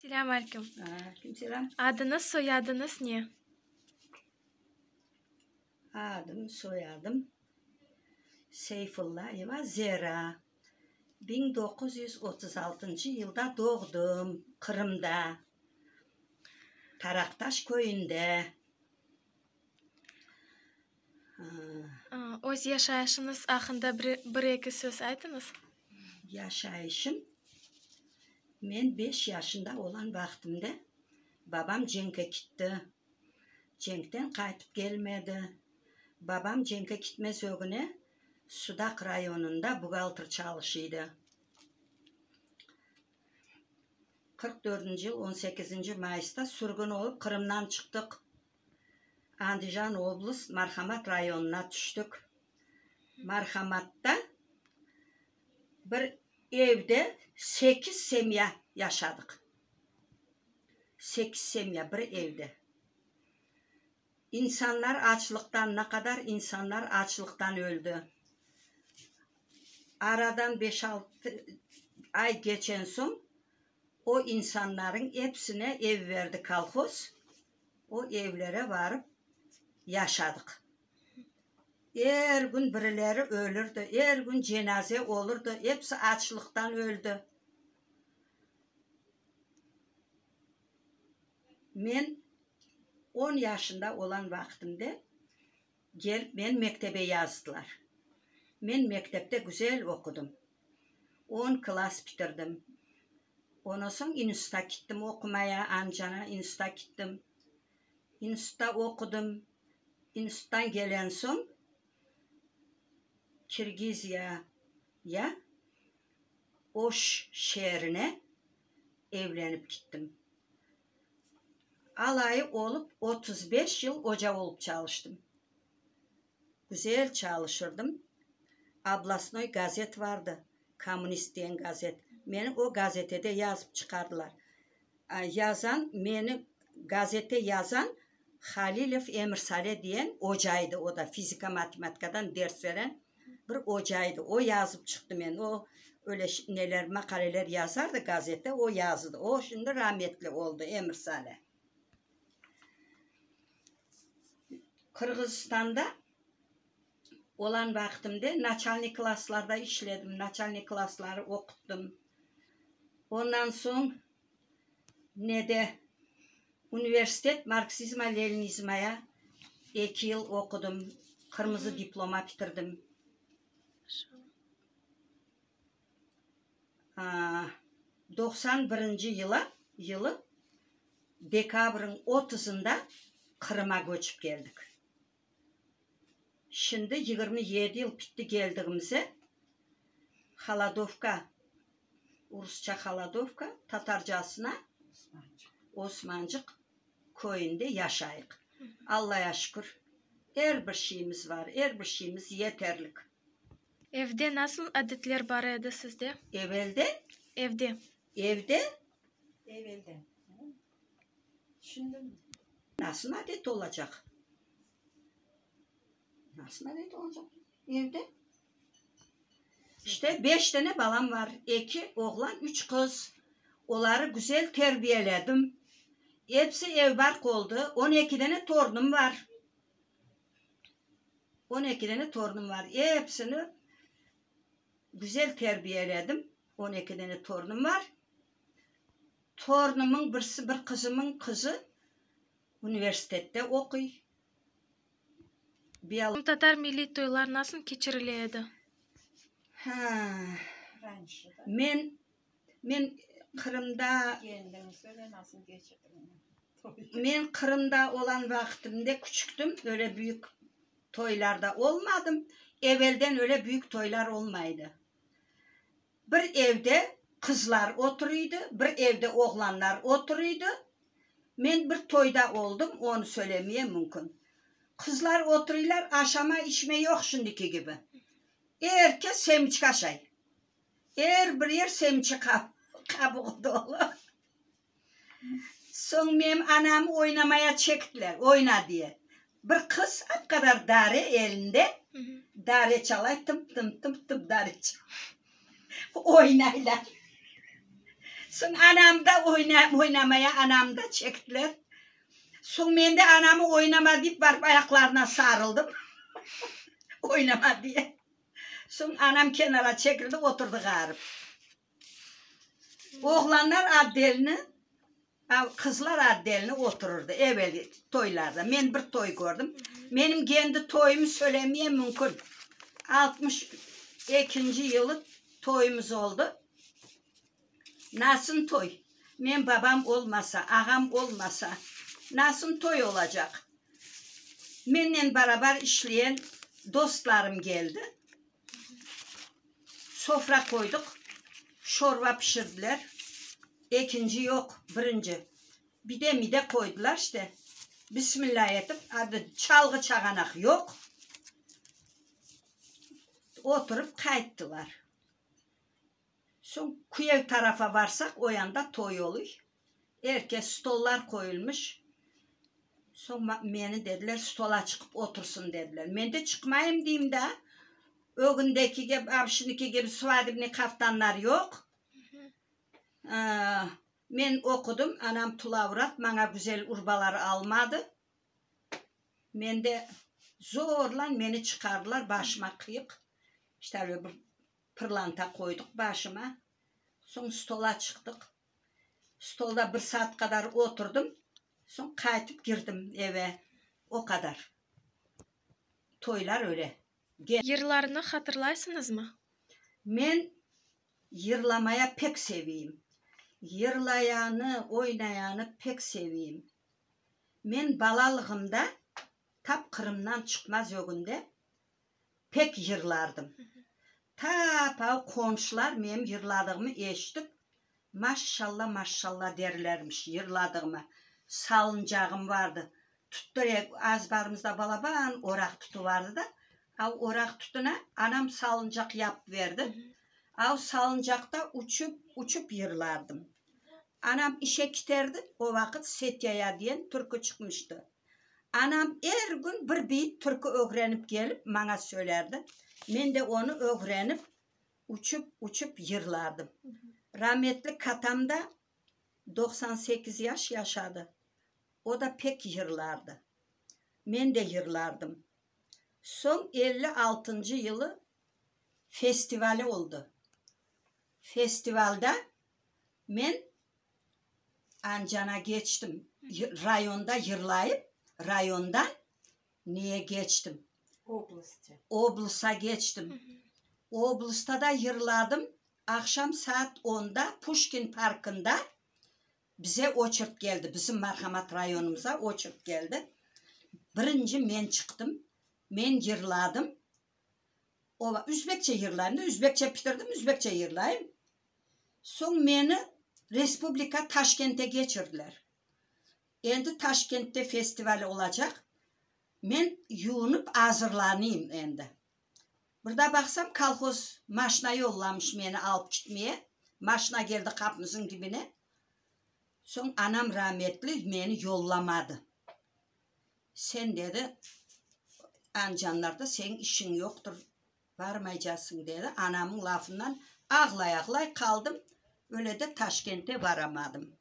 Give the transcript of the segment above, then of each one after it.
Selâm aleyküm. Aleyküm selâm. Adıñız, soyadıñız ne? Adım, soyadım Seyfullayeva Zera. 1936 yılda doğdım Qırımda, Taraqtaş köyünde. Öz yaşayışıñız aqqında bir-eki söz aytıñız. Yaşayışım, men beş yaşında olan vaqtımda babam cenkke kitti. Cenkten qaytıp kelmedi. Babam cenkke kitmez ögüne Sudaq rayonında buhgalter çalışıydı. 44 dördünci yıl on sekizinci mayısta sürgün olıp Qırımdan çıqtıq. Andijan oblast Marhamat rayonına tüştik. Marhamatta bir evde sekiz semya yaşadıq. Sekiz semya bir evde. İnsanlar açlıqtan, ne qadar insanlar açlıqtan öldi. Aradan beş-altı ay keçen soñ, o insanlarıñ epsine ev berdi kolhoz, o evlere barıp yaşadıq. Er kün birileri ölürdi, er kün cenaze olurdı, episi açlıqtan öldi. Men on yaşında olan vaqtımda Kelip meni mektebe yazdılar. Men mektepte güzel oqudım. On klass bitirdim. Ondan soñ institutqa kittim oqumaya, Andijana institutqa kittim. İnstitutta oqudım. İnstituttan kelen soñ Kirgiziyaya, Oş şeerine evlenip kittim. Alayı olıp 35 yıl oca olıp çalıştım. Güzel çalışırdım. Oblastnoy gazet vardı, Kommunist diyen gazet. Meni o gazetede yazıp çıqardılar. Yazan, meni gazette yazan Halilov Emirsale diyen oca edi, o da fizika-matematikadan ders veren bir oca edi. O yazıp çıqtı meni. O öyle neler, maqaleler yazardı gazette, o yazdı. O şimdi rametli oldı, Emirsale. Qırğızistanda olan vaqtımda naçalnik klasslarda işledim, naçalnik klassları oquttım. Ondan soñ nede, universitet marksizma-leninizmaya eki yıl oqudım, qırmızı diploma bitirdim. 91 yıla, yılı dekabrıñ otuzında Qırıma köçip keldik. Şimdi 27 yıl bitti keldigimize, Holodovka, rusça Holodovka, tatarcasına Osmancıq köyünde yaşayıq. Allaya şükür, er bir şeyimiz var, er bir şeyimiz yeterlik. Evde nasıl adetler bar edi sizde? Evelde? Evde. Evde? Evelde. Şimdi mi? Nasıl adet olacaq? Nasıl adet olacaq evde? İşte, beş tane balam var, eki oğlan, üç qız. Oları güzel terbiyeledim. Episi ev-barq oldı. On eki dane torunım var. On eki dane torunım var. Episini güzel terbiyeledim. On eki dane torunım var. Torunımıñ birisi, bir qızımıñ qızı universitette oquy. Qırımtatar milliy toylar nasıl keçirile edi? Ha, men, men Qırımda, men Qırımda olan vaqtımda küçüktim, öyle büyük toylarda olmadım. Evelden öyle büyük toylar olmaydı. Bir evde qızlar oturıydı, bir evde oğlanlar oturıydı. Men bir toyda oldım, onı söylemeye mümkün. Qızlar oturıylar, aşama, içme yoq şimdiki kibi. Er kes semiçka aşay. Er bir yer semiçi qabuğı dolu. Soñ menim anamı oynamaya çektiler, oyna diye. Bir qız ap qadar dare elinde, dare çalay, tım-tım, tım-tım dare çalay, oynaylar. Soñ anam da oynamaya anamı da çektiler. Soñ men de anamı oynama deyip barıp ayaqlarına sarıldım, oynama diye. Soñ anam kenara çekildi, oturdı ğarip. Oğlanlar otdelni, qızlar otdelni oturırdı evel toylarda. Men bir toy kördim. Menim kendi toyumı söylemeye mümkün. Altmış ekinci yılı toyumız oldı. Nasıl toy? Men babam olmasa, ağam olmasa, nasıl toy olacaq? Mennen beraber işleyen dostlarım keldi. Sofra qoydıq, şorba pişirdiler. Ekinci yoq, birinci. Bide mide qoydılar işte. Bismillah etip, adı çalğı çağanaq yoq. Oturıp qayttılar. Soñ küyev tarafa barsaq, o yanda toy oluy. Er kes stollar qoyulmış. Soñ meni dediler, stola çıqıp otursın dediler. Men de çıqmayım deyim da. Ögündeki kibi, şimdiki kibi svadebnıy qaftanlar yoq. Men oqudım, anam tul avrat, maña güzel urbalar almadı. Men de zorlan meni çıqardılar, başıma qıyıq, işte bir pırlanta qoydıq başıma. Soñ stola çıqtıq. Stolda bir saat qadar oturdım, soñ qaytıp kirdim eve. O qadar. Toylar öyle. Yırlarnı hatırlaysıñızmı? Men yırlamaya pek seveyim. Yırlayanı, oynayanı pek seveyim. Men balalığımda tap Qırımdan çıqmaz ögünde pek yırlardım. Tap av qomşular menim yırladığımı eşitip, maşşalla, maşşalla derlermiş yırladığıma. Salıncağım vardı. Tuttı, azbarımızda balaban oraq tutu vardı da, av oraq tutuna anam salıncaq yapıp berdi. Av salıncaqta uçıp, uçıp yırlardım. Anam işe kiterdi, o vaqıt Setyaya diyen türkü çıqmıştı. Anam er kün bir beyit türkü ögrenip kelip maña söylerdi. Men de onı ögrenip, uçıp, uçıp yırlardım. Rametli katam da 98 yaş yaşadı. O da pek yırlardı. Men de yırlardım. Soñ 56-ncı yılı festivali oldı. Festivalda men Ancana keçtim. Rayonda yırlayıp, rayondan neye keçtim? Oblastya. Oblast'a keçtim. Oblasta da yırladım. Aqşam saat 10-da Puşkin parkında bize oçert keldi. Bizim Marhamat rayonımıza oçert keldi. Birinci men çıqtım. Men yırladım. O, üzbekçe yırlayım da, üzbekçe bitirdim, üzbekçe yırlayım. Soñ meni Respublika Taşkent'e keçirdiler. Endi Taşkent'te festival olacaq. Men yuvunıp azırlanayım endi. Bir da baqsam, kolhoz maşina yollamış meni alıp ketmeye. Maşina keldi qapımıznıñ dibine. Soñ anam rametli meni yollamadı. Sen dedi, ancanlarda seniñ işiñ yoqtır, barmaycaqsıñ dedi. Anamnıñ lafından ağlay-ağlay qaldım. Öyle de Taşkent'e baramadım.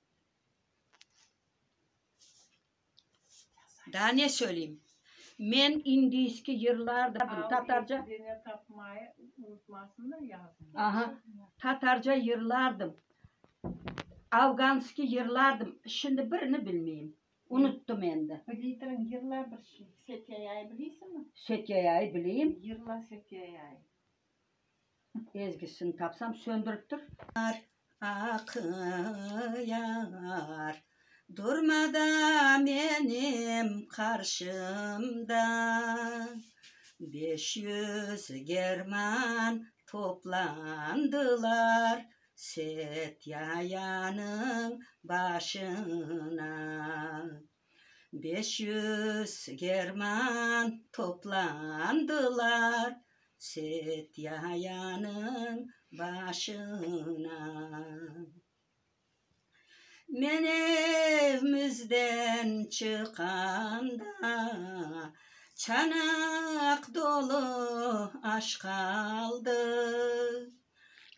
Daa ne söyleyeyim? Men indiyskiy yırlardım, tatarca. Dene tapmayı unutmasınlar yazın. Aha, tatarca yırlardım. Afganskiy yırlardım. Şimdi birini bilmeyim. Unuttım endi. Bileytirin yırla bir şey. Setyayayı bileysiñmi? Setyayayı bileyim. Yırla Setyayayı. Ezgisini tapsam söndürip tur. Aqıyar durma da menim qarşımda 500 german toplandılar Setyayanıñ başına. 500 german toplandılar Setyayanıñ başına. Men evimizden çıqqanda çanaq dolu aş qaldı.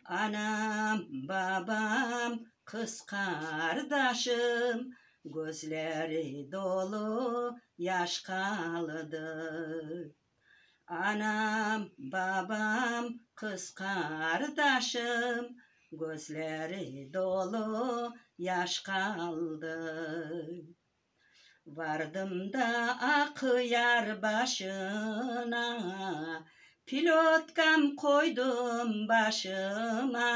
Anam, babam. Qız qardaşım, közleri dolu yaş qaldı. Anam, babam, qız qardaşım, közleri dolu yaş qaldı. Vardım da Aqyar başına, pilotkam qoydım başıma.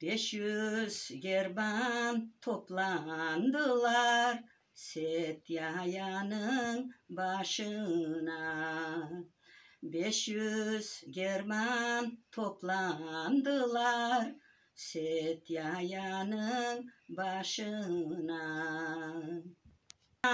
500 german toplandılar Setyayanıñ başına. 500 german toplandılar Setyayanıñ başına.